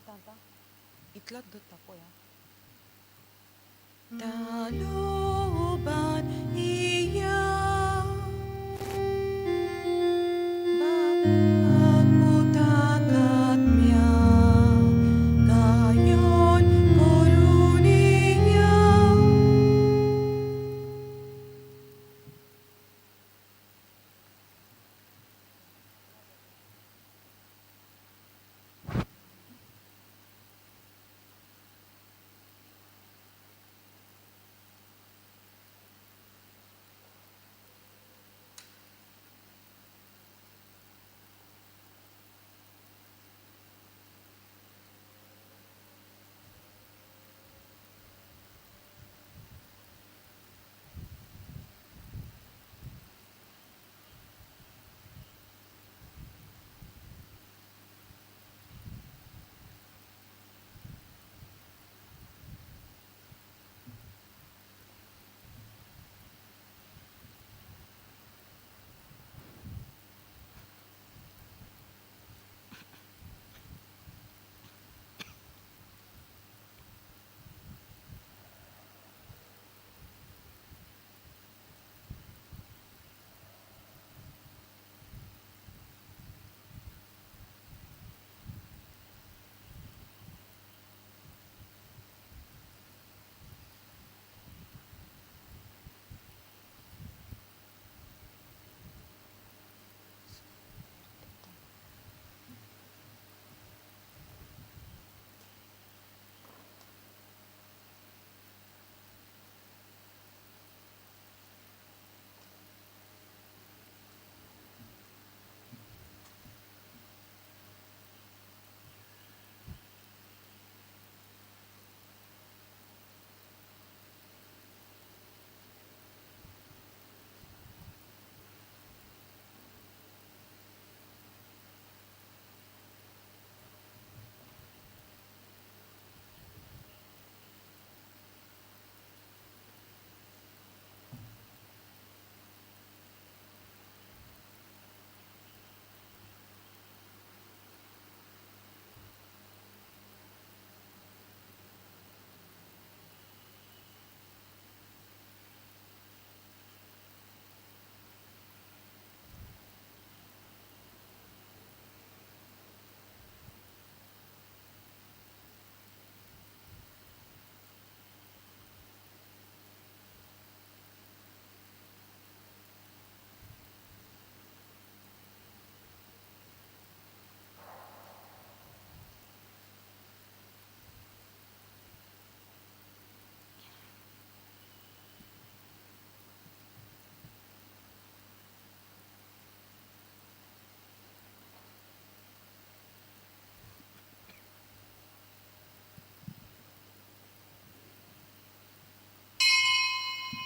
दवरता आतां इतलोच दवरता पळया. Taloban iya Bapagputakatmya Gayon koruniya.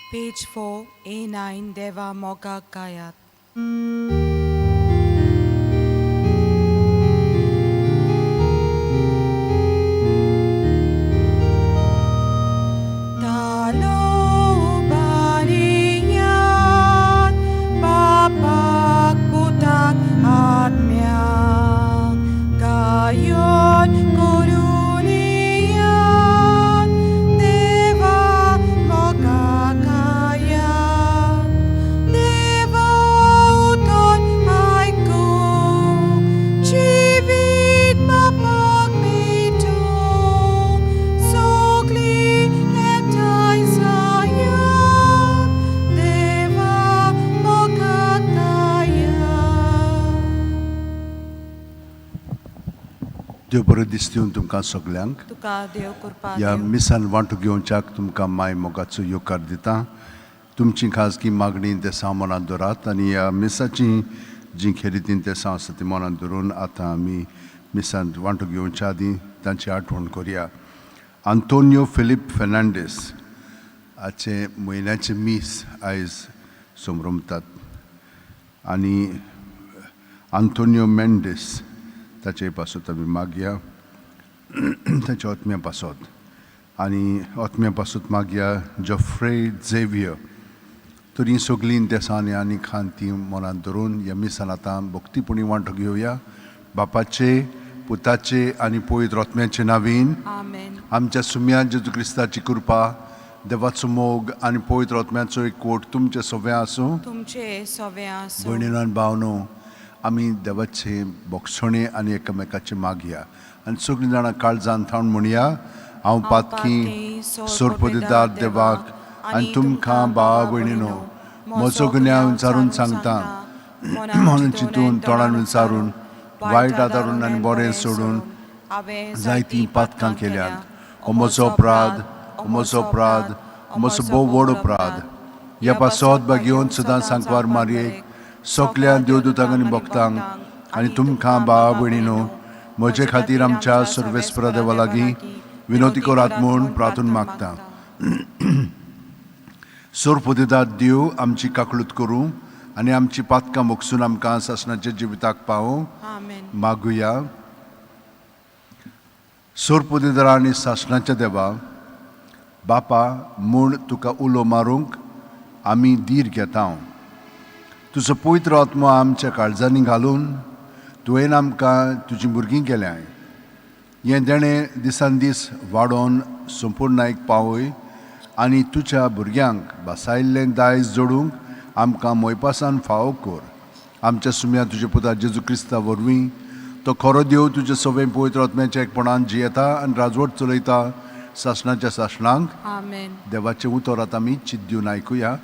Page 4, A9, Deva Moga Kayat. Taloban iya't papagputak at miyang gayon koruniyan Deva mogakayat Deva uton ay ko Chivit mapagmitong Sukli etay sayap Deva mogakayat. देव बरें दिसता तुमकां सगल्यांक. तुका देव कृपा ह्या दिवं. मिसान वांटो घेवच्याक तुमकां माय मोगाचो येवकार दिता. तुमची खाजगी मागणी देसां मनांत दवरात आनी ह्या मिसाची जी खेरीतीन देसां आसा ती मनांत धरून आतां आमी मिसान वांटो घेवच्या आदीं तांची आठवण करुया. आंतोनियो फिलीप फेर्नांडीस हाचे म्हयन्याचें मीस आयज समरमतात आनी आंतोनियो मेंडीस ताचे पासत आमी मागया, ताच्या आत्म्या पासत, आनी आत्म्या पासत मागया जॉफ्रे झेवियर. तर हीं सगळीं देसांनी आनी खान ती मनांत धरून ह्या मिसान आतां भक्तीपणी वांटो घेवया. बापाचे, पुताचे आनी पवित्र आत्म्याचे नावीन. आमेन. आमच्या सुम्या जेजू क्रिस्ताची कृपा, देवाचो मोग आनी पवित्र आत्म्याचो एकवट तुमचे सगळें आसूं. तुमचे सवे आसूं. भयणीनो आनी भावनो, आमी देवाचे बोगसणे आनी एकामेकाचे मागया आनी सगळीं जाणां काळजान थावन म्हणया, हांव पातकी सोरपदिदार देवाक आनी तुमकां भावा भयणीनो म्हजो गुन्यांव विचारून सांगता. म्हणून चिंतून, तोंडान विचारून, वायट आदारून आनी बरें सोडून हांवें जायतीं पातकां केल्यांत. हो म्हजो अपराध, हो म्हजो अपराध, हो म्हजो भोव व्हड अपराध. ह्या पासत बागेवन सदां सांकवार मारयेक, सगल्या देवदूतांक आनी भक्तांक आनी तुमकां भावा भयणीनो म्हजे खातीर आमच्या सर्वेस्परा देवा लागीं विनोती करात म्हूण प्रार्थून मागता. सोरपोदेदार देव आमची काकळूत करूं आनी आमची पातकां मोगसून आमकां सासणाच्या जिविताक पावोवं. आमेन. मागुया. सोरपोदेदारा आनी सासणाच्या देवा, बापा म्हूण तुका उलो मारूंक आमी धीर घेता. तुजो पवित्र आत्मो आमच्या काळजांनी घालून तुवें आमकां तुजीं भुरगीं केल्यांय. हें देणें दिसान दीस वाडोवन संपुर्णायक पावय आनी तुज्या भुरग्यांक भासायल्लें दायज जोडूंक आमकां मोयपासान फावो कर. आमच्या सुम्या तुज्या पुता जेजू क्रिस्ता वरवीं. तो खरो देव, तुज्या सगळें पवित्र आत्म्याच्या एकपणान जियेता आनी राजवट चलयता सासणाच्या सासणांक. आमेन. देवाचें उतर आतां आमी चित दिवन आयकुया.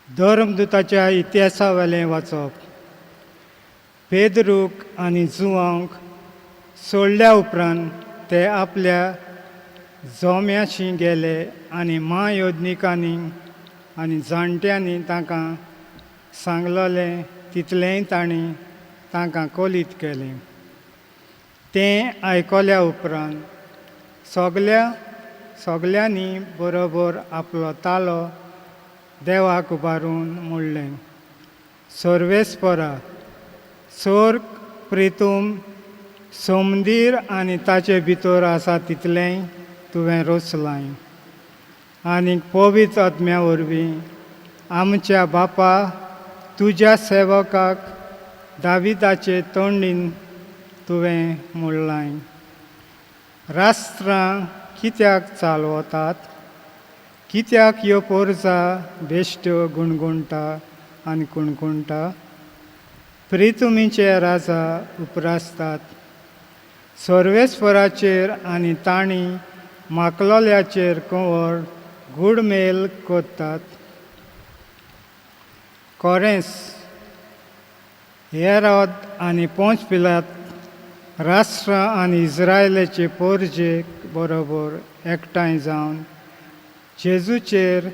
धर्मदूताच्या इतिहासावेलें वाचप. पेद्रूक आनी जुवांक सोडल्या उपरांत ते आपल्या जोम्याशी गेले आनी म्हायोधनिकांनी आनी जाणट्यांनी तांकां सांगलोलें तितलेंय तांणी तांकां कोलीत केलें. तें आयकल्या उपरांत सगल्यांनी बरोबर आपलो तालो देवाक उबारून म्हणलें, सर्वेस्परा, सोर्ग, प्रितूम, सोमदीर आनी ताचे भितर आसा तितलेंय तुवें रचलां आनी पवित्र आत्म्या वरवीं आमच्या बापा तुज्या सेवकाक दाविदाचे तोंडीन तुवें म्हणलां, राष्ट्रां कित्याक चालवतात, कित्याक ह्यो पोरजा बेश्ट्यो गुणगुणटा आनी कुणकुणटा? प्रितुमीचे राजा उपरासतात सर्वेस्पराचेर आनी तांणी माकलोल्याचेर कंवर गुडमेल करतात. कोरेंस, हेरोद आनी पोंच पिलात राष्ट्रां आनी इस्रायलाचे पोरजेक बरोबर एकठांय जावन जेजूचेर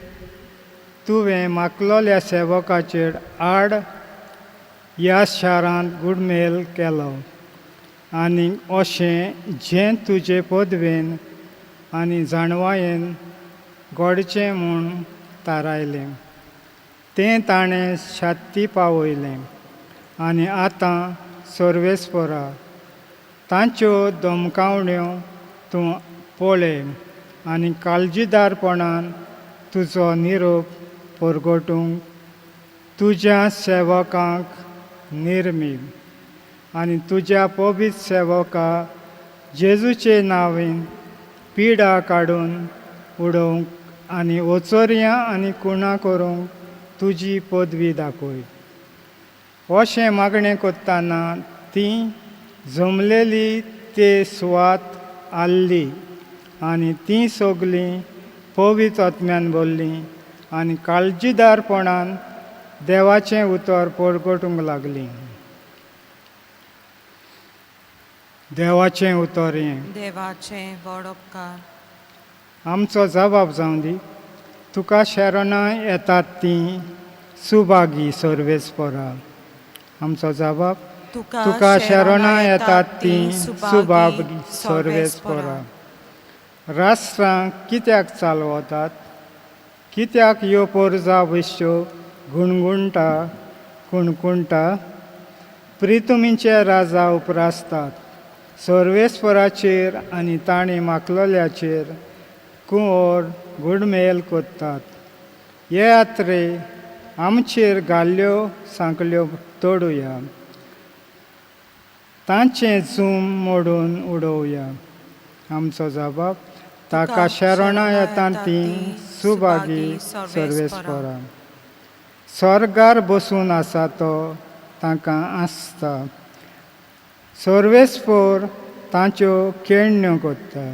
तुवें माकलोल्या सेवकाचेर आड ह्या शारांत गुडमेल केलो आनी अशें जें तुजे पदवेन आनी जाणवायेन घडचें म्हूण थारायलें तें ताणें शाती पावयलें. आनी आतां सर्वेस्परा, तांच्यो धमकावण्यो तूं पळय आनी काळजीदारपणान तुजो निरोप परगटूंक तुज्या सेवकांक निर्मी आनी तुज्या पवित्र सेवका जेजूचे नांवेन पिडा काडून उडोवंक आनी ओचोरयां आनी कुणा करूंक तुजी पदवी दाखय. अशें मागणें करतना ती जमलेली ते सुवात आहली आनी तीं सगलीं पवित्र आत्म्यान भरलीं आनी काळजीदारपणान देवाचें उतर परगटूंक लागलीं. देवाचें उतर हें. देवाचें व्हड उपकार. आमचो जबाब जावं दी. तुका शरणां येतात तीं सुभागी सर्वेस्परा. आमचो जबाब, तुका शरणां येतात तीं सुभागी सर्वेस्परा. राष्ट्रां कित्याक चालवतात, कित्याक ह्यो पोरजा वश्यो गुणगुणटा कुणकुणटा? प्रितुमीचे राजा उपरासतात सर्वेस्पराचेर आनी तांणी माकलोल्याचेर कुंवर घुडमेल कोत्तात. येयात रे, आमचेर घाल्ल्यो सांकल्यो तोडुया, तांचें जूम मोडून उडोवया. आमचो जबाब, ताका शरणां येतात तीं सुभागी सर्वेस्परा. स्वर्गार बसून आसा तो तांकां आसता, सर्वेस्पोर तांच्यो केळण्यो कोत्ता.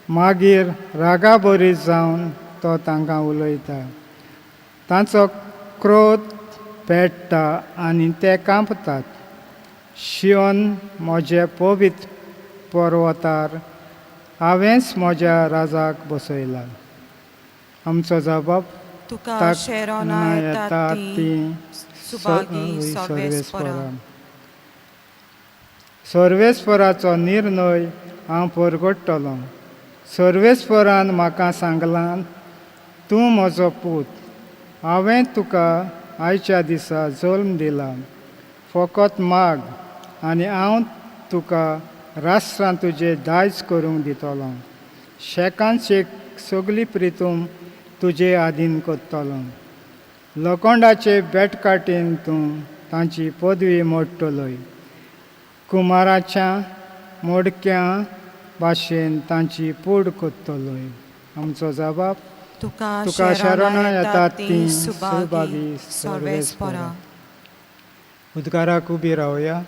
मागीर रागाबरी जावन तो तांकां उलयता, तांचो क्रोध पेट्टा आनी ते कांपतात. शियोन म्हजे पवित्र पर्वतार हांवेंच म्हज्या राजाक बसयला. आमचो जबाब, तुका शरणा येतात तीं सुभागी सर्वेस्परा. सर्वेस्पराचो निर्णय हांव परगट्टलो. सर्वेस्परान म्हाका सांगलां, तूं म्हजो पूत, हांवें तुका आयच्या दिसा जल्म दिला. फकत माग आनी हांव तुका राष्ट्रां तुजें दायज करूंक दितलो, शेकान शेक सगली प्रितूम तुजे आदीन करतलो. लोखंडाचे बेटकाटीन तूं तांची पदवी मोडटलोय, कुमाराच्या मोडक्या भाशेन तांची पूड करतलोय. आमचो जबाब, तुका शरणां येतात तीं सुभागी सर्वेस्परा. उद्गाराक उबी रावया.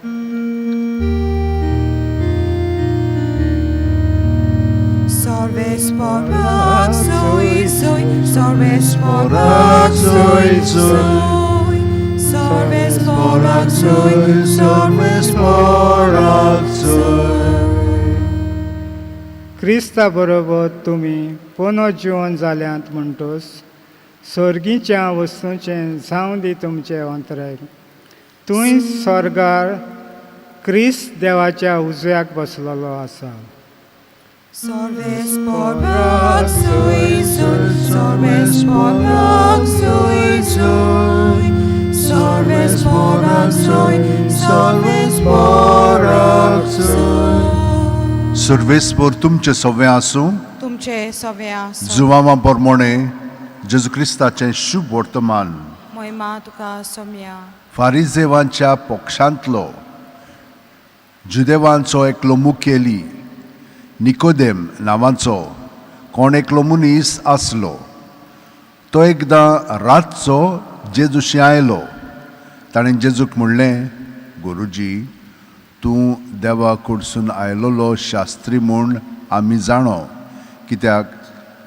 सर्वेस्पराक सोय सोय, सर्वेस्पराक सोय सोय, सर्वेस्पराक सोय, सर्वेस्पराक सोय. क्रिस्ता बरोबर तुमी पुनो जिवन जाल्यांत म्हणटोच सर्गीच्या वस्तूंचें जावं दी तुमचें अंतराय. तूंय स्वर्गार क्रिस्त देवाच्या उजव्याक बसलेलो आसा. सर्वेस्पराक सोय सोय, सर्वेस्पराक सोय सोय, सर्वेस्पराक सोय, सर्वेस्पराक सोय. सर्वेस्पोर तुमचें सगळें आसूं. तुमचे सगळे आसूं. जुवामा प्रमाणे जेजू क्रिस्ताचें शुभ वर्तमान. महिमा तुका सोम्या. फारिजेवांच्या पक्षांतलो जुदेवांचो एकलो मुखेली निकोदेम नांवाचो कोण एकलो मनीस आसलो. तो एकदां रातचो जेजूशी आयलो. ताणें जेजूक म्हणलें, गुरुजी, तूं देवा कडसून आयलोलो शास्त्री म्हूण आमी जाणो, कित्याक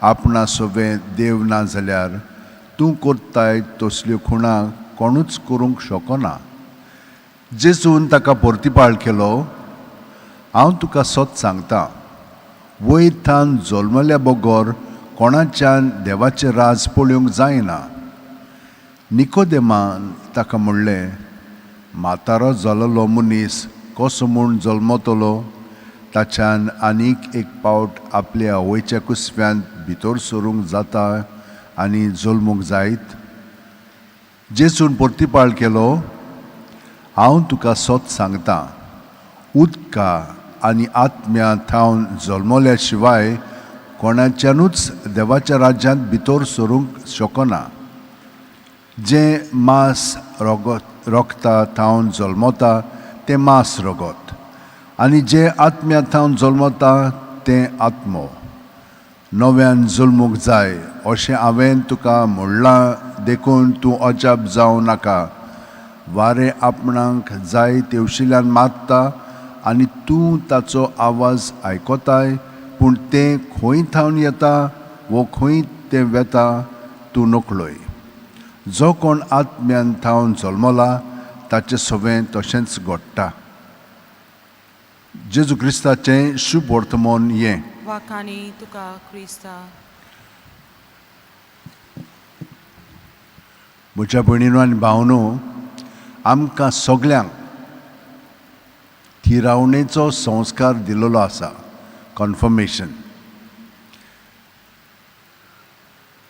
आपणा सोबें देव ना जाल्यार तूं करताय तसल्यो खुणां कोणूच करूंक शकना. जेजून ताका परतिपाळ केलो, हांव तुका सत सांगता, वयर थावन जल्मल्या बगर कोणाच्यान देवाचें राज पळोवंक जायना. निकोदेमान ताका म्हणलें, म्हातारो जालोलो मनीस कसो म्हूण जल्मतलो? ताच्यान आनीक एक पावट आपल्या आवयच्या कुसव्यांत भितर सरूंक जाता आनी जल्मूंक जायत? जेजून परतिपाळ केलो, हांव तुका सत सांगता, उदका आनी आत्म्या थावन जल्मल्या शिवाय कोणाच्यानूच देवाच्या राज्यांत भितर सरूंक शकना. जें मांस रगत रोगता थावन जल्मता तें मांस रगत, आनी जें आत्म्या थावन जल्मता तें आत्मो. नव्यान जल्मूंक जाय अशें हांवें तुका म्हणलां, देखून तूं अजाप जावं नाका. वारें आपणाक जाय तेवशिल्यान मारता आनी तूं ताचो आवाज आयकताय, पूण तें खंय थावन येता वो खंय तें वेता तूं नकळय. जो कोण आत्म्यान थावन जल्मला ताचें सगळें तशेंच घडटा. जेजू क्रिस्ताचें शुभ वर्तमान हें. वाखाणी तुका क्रिस्ता. म्हज्या भयणीनो आनी भावनो, आमकां सगल्यांक थिरावणेचो संस्कार दिल्लो आसा, कन्फर्मेशन.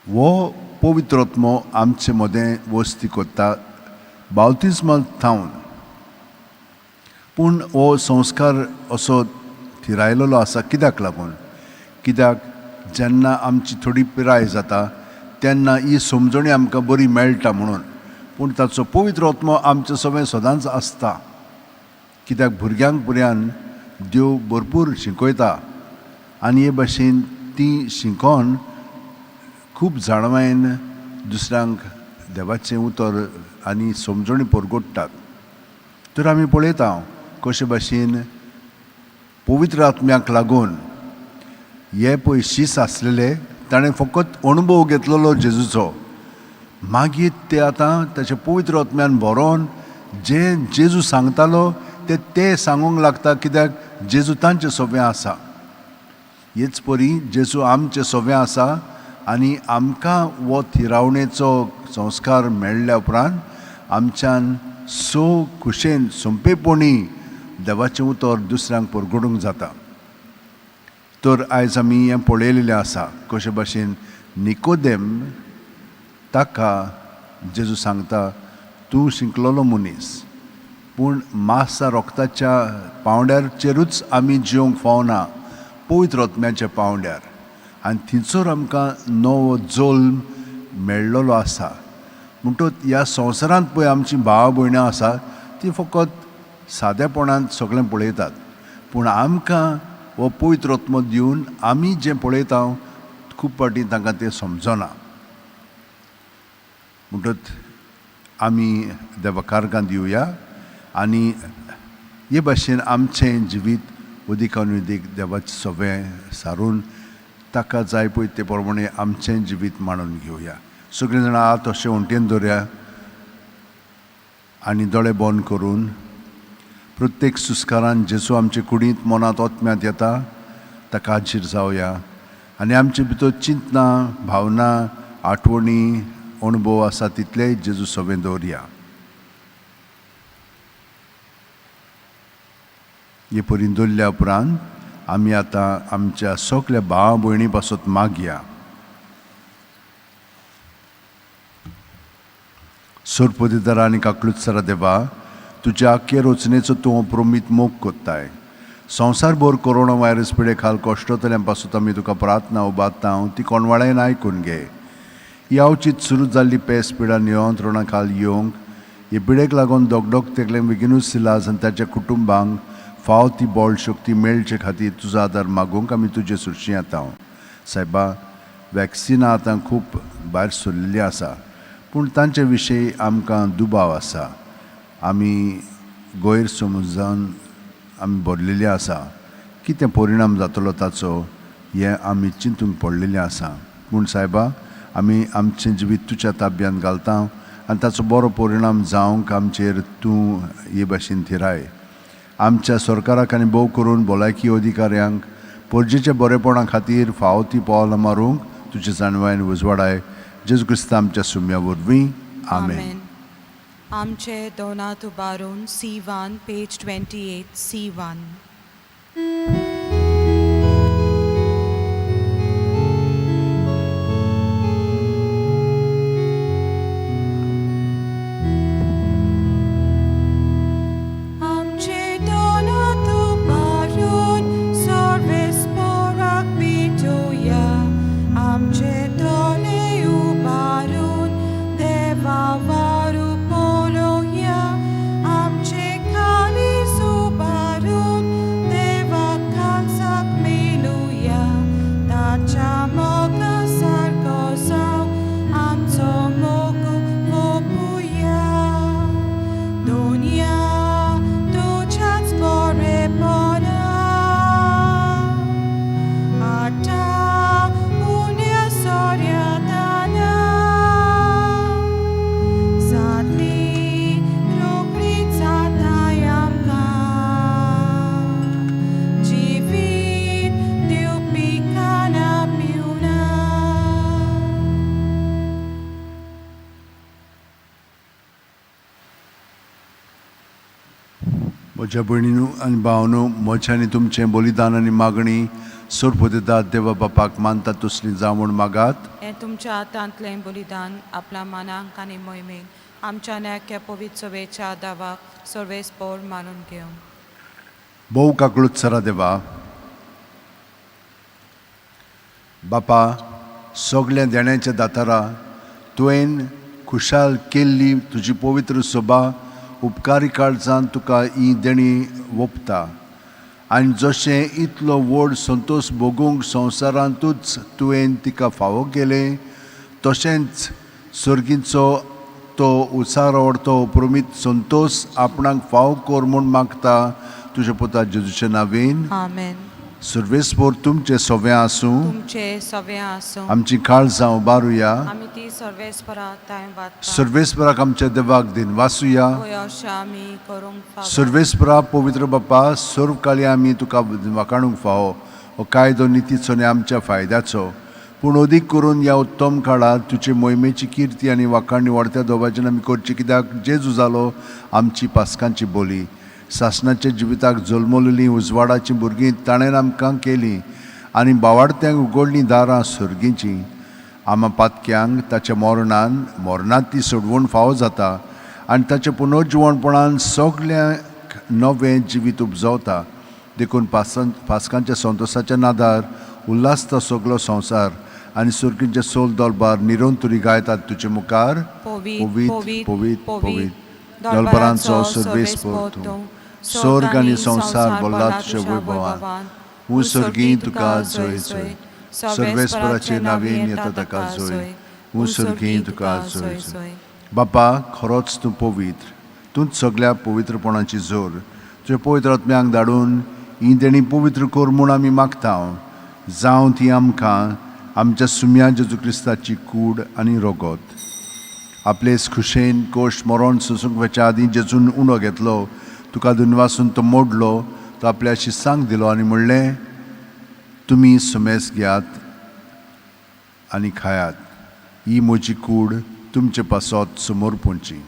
हो पवित्र आत्मो आमचे मदें वस्ती करता बावतिज्मा थावन, पूण हो संस्कार असो थिरायलेलो आसा. कित्याक लागून? कित्याक जेन्ना आमची थोडी पिराय जाता तेन्ना ही समजणी आमकां बरी मेळटा म्हणून. पूण ताचो पवित्र आत्मो आमचे सगळें सदांच आसता. कित्याक भुरग्यांक भुरग्यान देव भरपूर शिकयता आनी हे भाशेन ती शिकोन खूब जाणवायेन दुसऱ्यांक देवाचें उतर आनी समजणी परगोडटात. तर आमी पळयता कशे भाशेन पवित्र आत्म्याक लागून हे पळय शीस आसलेले ताणें फकत अणभव घेतलेलो जेजूचो. मागीर ते आतां ताच्या पवित्र आत्म्यान भरोन जे जेजू सांगतालो ते ते सांगूंक लागता. कित्याक जेजू तांचे सोबें आसा. हेच परी जेजू आमचे सोबें आसा आनी आमकां हो थिरावणेचो संस्कार मेळ्ळ्या उपरांत आमच्यान सो खुशेन सोंपेपणी देवाचें उतर दुसऱ्यांक परगडूंक जाता. तर आयज आमी हें पळयलेलें आसा कशे भाशेन निकोदेम ताका जेजू सांगता तूं शिंकलेलो मनीस, पूण मासा रोगताच्या पावंड्याचेरूच आमी जिवंक फावना, पवित्र आत्म्याच्या पावंड्यार. आनी थंयसर आमकां नवो जल्म मेळ्ळलो आसा. म्हणटच ह्या संवसारांत पळय आमची भाव भयणां आसा ती फकत सादेपणान सगळें पळयतात, पूण आमकां हो पवित्र आत्मो दिवन आमी जें पळयता खूब फावटी तांकां तें समजना. म्हणटच आमी देवा कारगां दिवया आनी हे भाशेन आमचें जिवीत उदीकान उदीक देवाचें सगळें सारून ताका जाय पळय ते प्रमाणे आमचें जिवीत मांडून घेवया. सगळीं जाणां हात अशें वण्टीन दवरया आनी दोळे बंद करून प्रत्येक सुस्कारान जेजू आमचे कुडींत मनांत ओतम्यांत येता ताका हाजीर जावया आनी आमचे भितर चिंतना, भावना, आठवणी, अणभव आसा तितलेय जेजू सगळें दवरया. हे परीन दवरल्या उपरांत आमी आतां आमच्या सगल्या भाव भयणी पासत मागया. सोरपतिदारा आनी काकलुत्सरा देवा, तुज्या आख्खे रचनेचो तूं प्रमीत मोग कोत्ताय. संवसारभर कोरोना व्हायरस पिडे खाल कश्टतल्यां पासत आमी तुका प्रार्थना उबारता ती कोणवाळ्यान आयकून घे. ही अवचीत सुरू जाल्ली पेस पिडा नियंत्रणा खाल येवंक हे पिडेक लागून दोगदोग तेगले बेगिनूच सिलास आनी ताच्या कुटुंबांक फाव ती बळ शक्ती मेळचे खातीर तुजो आदार मागूंक आमी तुजे सुरशी येता. सायबा, वॅक्सिनां आतां खूब भायर सरिल्लीं आसा, पूण तांचे विशयी आमकां दुबाव आसा. आमी गैरसमजान आमी भरलेली आसा. कितें परिणाम जातलो ताचो हें आमी चिंतूंक पडलेलें आसा. पूण सायबा, आमी आमचें जिवीत तुज्या ताब्यांत घालता आनी ताचो बरो परिणाम जावंक आमचेर तूं हे भाशेन थिराय. आमच्या सरकाराक आनी भोव करून भलायकी अधिकाऱ्यांक परजेच्या बरेपणा खातीर फावो ती पावलां मारूंक तुज्या जाणवायन उजवाडाय. जेजू क्रिस्ता आमच्या सुम्या वरवीं, आमेन. आमचे दोनात उबारून C1 page 28 C1. आमचे दोनात उबारून सर्वेस्पोराक भेटोया. आमचे दोळे उबारून देवा वारू पळोवया. आमचे काळीज उबारून देवा काळजाक मेळुया. ताच्या मोगा सारको जावं आमचो मोग वोपुया. दुनिया तुज्याच बरेपणा आतां उण्या सोऱ्यादाना जातली रोखडी जाताय आमकां जिवीत दिवपी खाणां पिवणां. म्हज्या भयणीनू आनी भावनू, म्हजें आनी तुमचें बलिदान आनी मागणी सोरपतिदार देवा बापाक मानता तसली जावं म्हूण मागात. हें तुमच्या हातांतलें बलिदान आपल्या मनाक आनी मोहिमेक आमच्या न्याक्या पवित्र सभेच्या दावाक सर्वेस्पोर मानून घेवं. भोव काकळूत सरा देवा, बापा, सगळ्या देण्याच्या दातारा, तुवें खुशाल केल्ली तुजी पवित्र सभा उपकारी काळजान तुका ही देणी ओंपता आनी जशें इतलो व्हड संतोश भोगूंक संवसारांतूच तुवें तिका फावो केलें, तशेंच सर्गीचो तो उचारवडतो उपरमीत संतोश आपणाक फावो कर म्हूण मागता तुज्या पुता जेजूचे नावेन. आमेन. सर्वेस्पोर तुमचें सवें आसूं. तुमचे सवे आसूं. आमची काळजां उबारुया. आमी ती सर्वेस्परा तांय वाचता. सर्वेस्पराक आमच्या देवाक दिन वासुया. होय, अशें आमी करूंक फावो. सर्वेस्परा, पवित्र बापा, सर्व काळी आमी तुका वाखाणूंक फावो. हो कायदो नितीचो आनी आमच्या फायद्याचो, पूण अदीक करून ह्या उत्तम काळार तुजे मोहिमेची किर्ती आनी वाखाणी वाडत्या दोबाच्यान आमी करची, कित्याक जेजू जालो आमची पासकांची बोली. सासणाच्या जिविताक जल्मलेलीं उजवाडाचीं भुरगीं ताणें आमकां केलीं आनी बावाडत्यांक उगडलीं दारां सर्गीचीं. आमा पातक्यांक ताच्या मरणान मरणांत ती सोडवण फावो जाता आनी ताच्या पुनर्जिवणपणान सगल्यांक नवें जिवीत उपजवता. देखून पासकांच्या संतोसाच्या नादार उल्हासता सगलो संवसार आनी सर्गींचे सोल दरबार निरंतरी गायतात तुजे मुखार. पवित, पवित, पवित, दरबारांचो सर्वेस्पोर तूं. स्वर्ग आनी संवसार भरला तुज्या वैभवान. हूं सर्गीं तुका जय जय. सर्वेस्पराचे नावेन येता ताका जय. हूं सर्गीं तुका जय जय. बापा, खरोच तूं पवित्र, तूंच सगल्या पवित्रपणाची जोर. तुज्या पवित्र आत्म्यांक धाडून ही देणी पवित्र कर म्हूण आमी मागता, जावं ती आमकां आमच्या सुम्या जेजू क्रिस्ताची कूड आनी रगत. आपले खुशेन कोश मरण सोसूंक वचच्या आदीं जेजून उणो घेतलो, तुका दुनवासून तो मोडलो, तो आपल्या शिसांक दिलो आनी म्हणलें, तुमी सुमेस घेयात आनी खायात, ही म्हजी कूड तुमचे पासत समोर पोंची.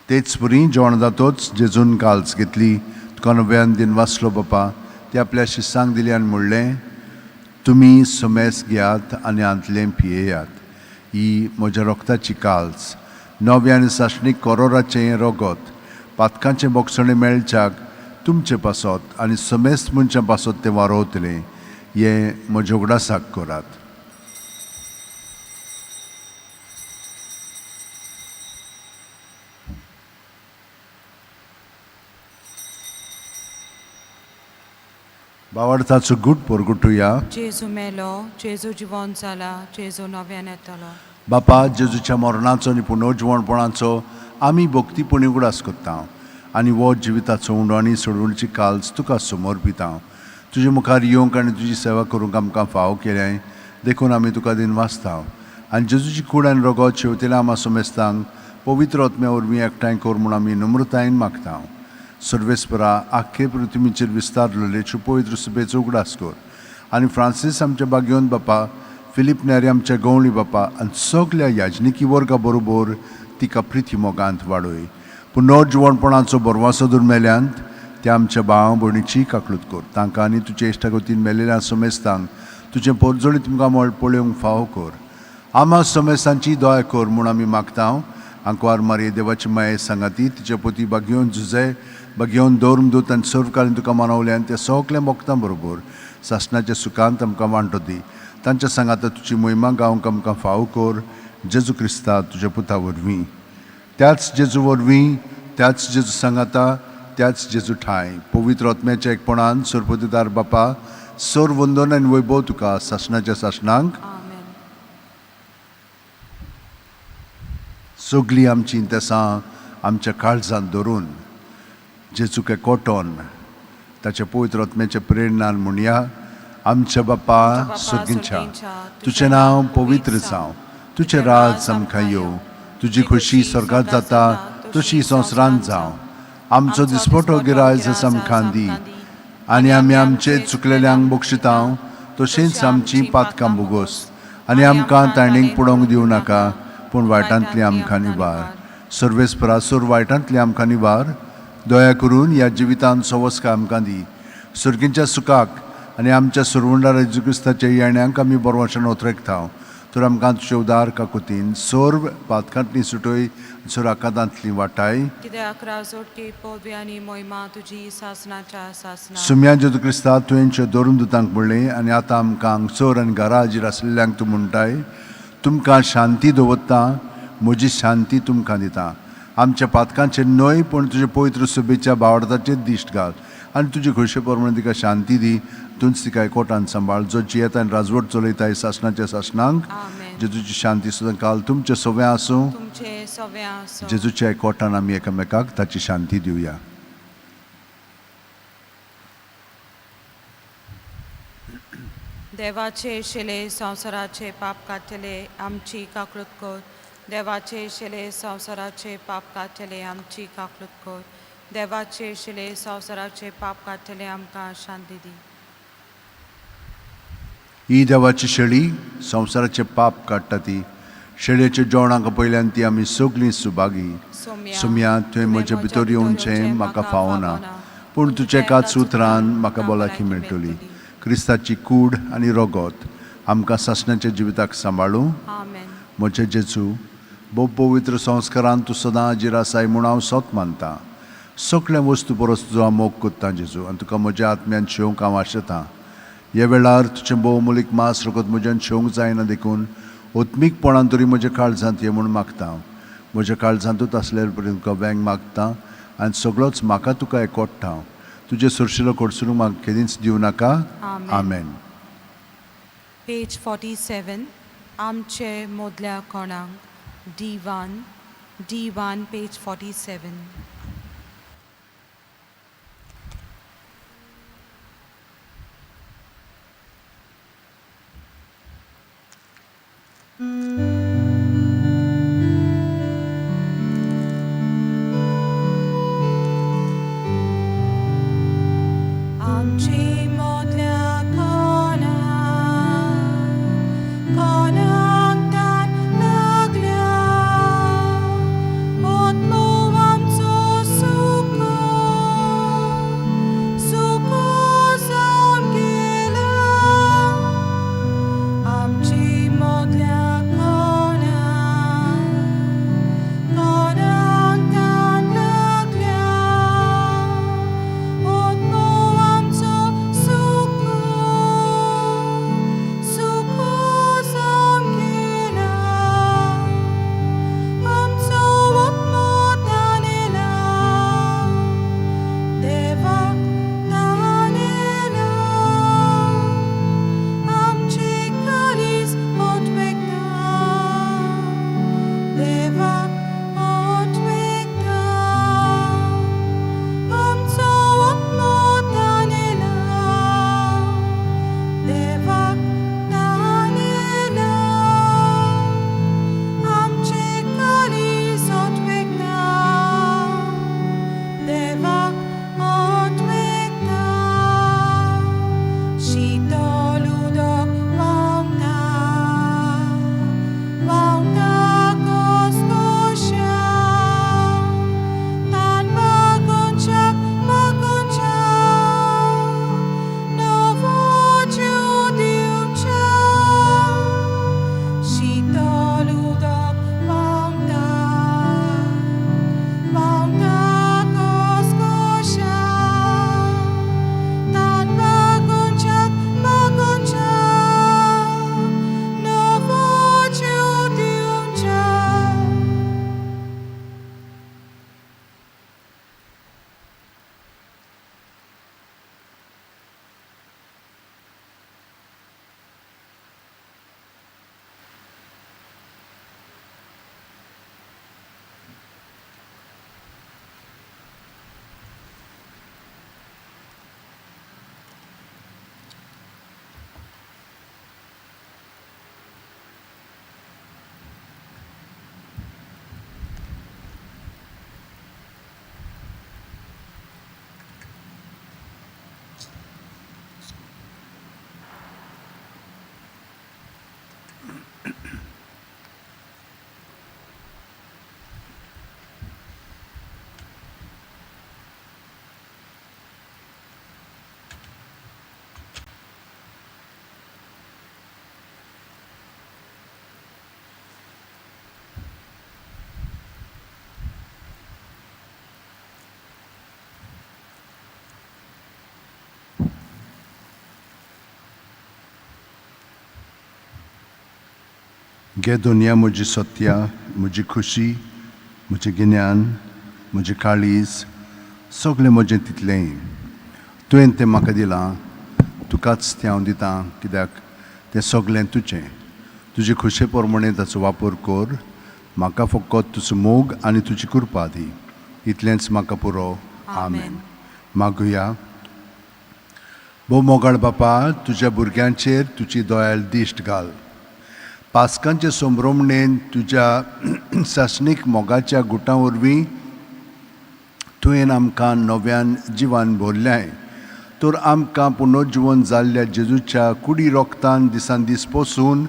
तेच परी जेवण जातोच जेजून काल्स घेतली, तुका नव्यान दिन वाचलो बापा, ती आपल्या शिसांक दिली आनी म्हणलें, तुमी सुमेस घेयात आनी हांतलें पियेयात, ही म्हज्या रोगताची काल्स, नव्या आनी सासणीक कोरोराचें हें रगत, पातकांचें बोगसणें मेळच्याक तुमचे पासत आनी समेस्त मनशां पासत तें वारोवतलें, हें म्हज्या उगडासाक करात. बावडताचो गूट परगटुया. जेजू मेलो, जेजू जिवन जाला, जेजू नव्यान येतलो. बापा, जेजूच्या मरणाचो आनी पुनर्जिवणपणाचो आमी भक्तीपणी उगडास करता आनी हो जिविताचो उंडो आनी सोडवणची काल्स तुका समर्पिता. तुजे मुखार येवंक आनी तुजी सेवा करूंक आमकां फावो केलें देखून आमी तुका दिन वाचता आनी जेजूची कूड आनी रगत शेवतेल्या आमा समेस्तांक पवित्र आत्म्या वरवीं एकठांय कर म्हूण आमी नम्रतायेन मागता. सर्वेस्परा, आख्खे पृथ्वीचेर विस्तारलेले पवित्र सुबेचो उगडास कर आनी फ्रांसीस आमच्या बागेवन बापा, फिलीप नेरी आमच्या गवळी बापा आनी सगल्या याजनिकी वर्गा बरोबर तिका प्रिती मोगांत वाडय. पुनर्जिवणपणाचो बरवासो धरून मेल्यांत त्या आमच्या भाव भयणीची काकळूत कर, तांकां आनी तुजे इश्टागतीन मेलेल्या समेस्तांक तुजें पोरजोळी तुमकां मळ पळोवंक फावो कर. आमा समेस्तांची दया कर म्हूण आमी मागता. आंकवार मारये देवाची माये सांगाती तिच्या पोती बागेवन झुजे बागेवन दवरून आनी सर्वकालीन तुका मानवल्यान त्या सगल्या मोगतां बरोबर सासणाच्या सुखांत आमकां वांटो दी. तांच्या सांगाता तुजी मोहिमा गावंक आमकां फावो कर, जेजू क्रिस्ता तुज्या पुता वरवीं. त्याच जेजू वरवीं, त्याच जेजू सांगाता, त्याच जेजू ठांय पवित्र आत्म्याच्या एकपणान सरपतीदार बापा, सर वंदन आनी वैभव तुका सासणाच्या सासणांक. आमेन. सगळीं आमचीं तेसां आमच्या काळजांत धरून जेजूक कोटोन ताच्या पवित्र आत्म्याच्या प्रेरणान म्हणया, आमच्या बापा सर्गींच्या, तुजें नांव पवित्र जावं, तुजें राज आमकां येवं, तुजी खोशी स्वर्गांत जाता तशी संवसारांत जावं. आमचो दिसपटो गिरायज आमकां दी आनी आमी आमचे चुकलेल्यांक बक्षिता तशेंच आमची पातकां बोगोस आनी आमकां ताणींक पडोवंक दिवं नाका, पूण वायटांतली आमकां निवार. सर्वेस्परा, सोर वायटांतली आमकां निवार. दया करून ह्या जिवितांत सवस्काय आमकां दी. सर्गींच्या सुखाक आनी आमच्या सुरवंडार जेजू क्रिस्ताच्या येण्याक आमी बरवाच्यान ओतरेकता. तर आमकां तुजे उदार काकुतीन सर्व पातकांतली सुटय सुराकादांतली वाटाय. कित्याक राजोटकी पदवी आनी मोहिमा तुजी सासनाच्या सासना. सुम्या जेजू क्रिस्ता, तुवें धरून दुतांक म्हणलें आनी आतां आमकां हांगसर आनी घरा हाजीर आसलेल्यांक तूं म्हणटाय, तुमकां शांती दवरता, म्हजी शांती तुमकां दिता. आमच्या पातकांचेर न्हय पूण तुजे पवित्र सभेच्या भावार्थाचेर दिश्ट घाल आनी तुजे खोशे प्रमाणे तिका शांती दी. तूंच तिका एकवटान सांबाळ, जो जियेता आनी राजवट चलयता सासणाच्या सासणांक. आमेन. जेजूची शांती सुद्दां काल तुमचे सव्या आसूं. तुमचे सव्या आसूं. जेजूच्या एकवटान आमी एकामेकाक ताची शांती दिवया. देवाचे शिले संवसाराचे पाप काडटले, आमची काकळूत कर. देवाचे शिले संवसाराचे पाप काडटले, आमची काकळूत कर. देवाचे शिले संवसाराचे पाप काडटले, आमकां शांती दी. ही देवाची शेळी संवसाराचे पाप काडटा ती शेळयेच्या जेवणाक पयल्यान ती आमी सगळीं सुभागी. सोम्या, सोम्या, तुवें म्हजे भितर येवचें म्हाका फावना, पूण तुज्या एकाच उतरान म्हाका भलायकी मेळटली. क्रिस्ताची कूड आनी रगत आमकां सासणाच्या जिविताक सांबाळूं. आमेन. म्हजे जेजू, भोव पवित्र संस्कारान तूं सदां हाजीर आसाय म्हूण हांव सत मानतां. सगळ्या वस्तू परस तुजो हांव मोग करतां जेजू, आनी तुका म्हज्या आत्म्यान शेवंक हांव आशेतां. ह्या वेळार तुजें भोवमूलीक मांस रगत म्हज्यान शेवंक जायना देखून आत्मीकपणान तरी म्हज्या काळजांत ये म्हूण मागता. म्हज्या काळजांतूच आसल्या पर्यंत तुका वेंग मागता आनी सगळोच म्हाका तुका एकवटा. तुजें सुरशिलो कडसरूंक म्हाका केदींच दिवं नाका. आमेन. आमेन. पेज 47, आमचे मोदल्या कोणाक, D1, D1, page 47. आमची मोदल्या कोणाक, कोणाक तान लागल्या, ओतलो आमचो सुको, सुको जावन गेला. आमची मोदल्या. घे दुनिया म्हजी सत्या, म्हजी खुशी, म्हजें गिन्यान, म्हजें काळीज, सगळें म्हजें तितलेंय तुवें तें म्हाका दिलां, तुकाच तें हांव दितां, कित्याक तें सगळें तुजें. तुजे खुशे प्रमाणें ताचो वापर कर. म्हाका फकत तुजो मोग आनी तुजी कृपा दी, इतलेंच म्हाका पुरो. आमेन. मागुया. भोव मोगाळ बापा, तुज्या भुरग्यांचेर तुजी दयाळ दिश्ट घाल. पास्कांचे संभ्रमणेन तुज्या सासणीक मोगाच्या गुटां वरवीं तुवें आमकां नव्यान जिवान भरल्याय, तर आमकां पुनर्जिवन जाल्ल्या जेजूच्या कुडी रोगतान दिसान दीस पोसून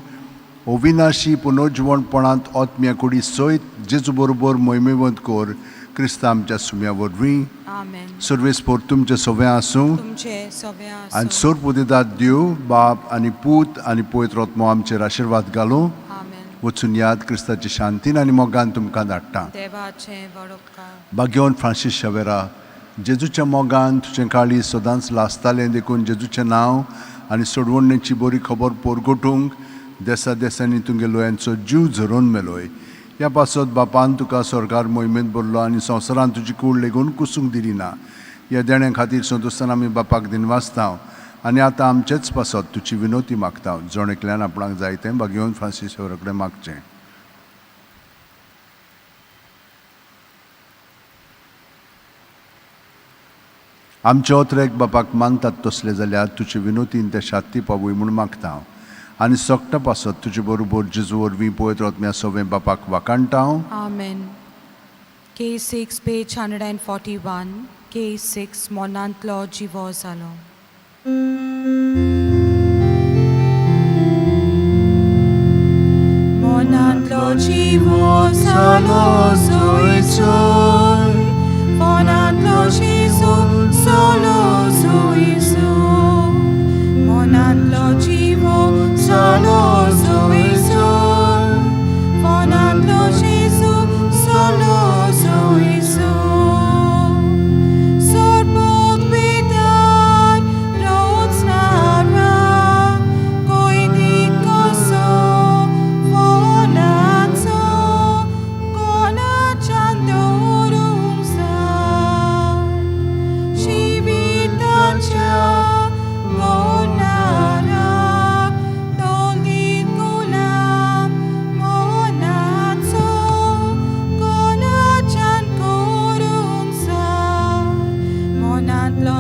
अविनाशी पुनर्जिवणपणांत आत्म्या कुडी सयत जेजू बरोबर मोहिमेवंत कर, क्रिस्ता आमच्या सुम्या वरवीं. आमेन. सर्वेस्पोर तुमचें सगळें आसूं. तुमचे सगळें आनी आसूं. सोरपुदिदात देव बाप आनी पूत आनी पवित्र आत्मो आमचेर आशिर्वाद घालूं. आमेन. वचून याद क्रिस्ताची शांतीन आनी मोगान तुमकां धाडटा. देवाचें व्हड उपकार. भाग्यवंत फ्रांसीस शवेरा, जेजूच्या मोगान तुजें काळीज सदांच लासतालें, देखून जेजूचें नांव आनी सोडवणेची बरी खबर पोरगोटूंक देसा देसांनी तुमगे लोयांचो जीव झरोवन मेलोय. ह्या पासत बापान तुका स्वर्गार मोहिमेंत भरलो आनी संवसारान तुजी कूड लेगून कुसूंक दिली ना. ह्या देण्या खातीर संतोश्तान आमी बापाक दिनवासता आनी आतां आमचेच पासत तुजी विनोती मागता. जण एकल्यान आपणाक जाय तें भाग्यवंत फ्रांसीस शवेरा कडेन मागचें. आमचे ओतरेक बापाक मानतात तसले जाल्यार तुजे विनोतीन ते शांती पावय म्हूण मागता हांव. आनी सगटा पासत तुजे बरोबर जेजू वरवीं पवित्र आत्म्या सवें बापाक वाखाणटा हांव. आमेन. K6 page 141. K6 मोनांतलो जिवो जालो. मोनांतलो जिवो जालो सोयसोय, मोनांतलो जिजो सोलो सोयसो, मोनांतलो जिवो जालो सोयसोय, मोनांतलो जिजो solo सोयसो. Sorpot bitar rotsnara koidikoso fonatso konachandorumsa shivitacha monara tolikulam monatso konachan korumsa monatlo.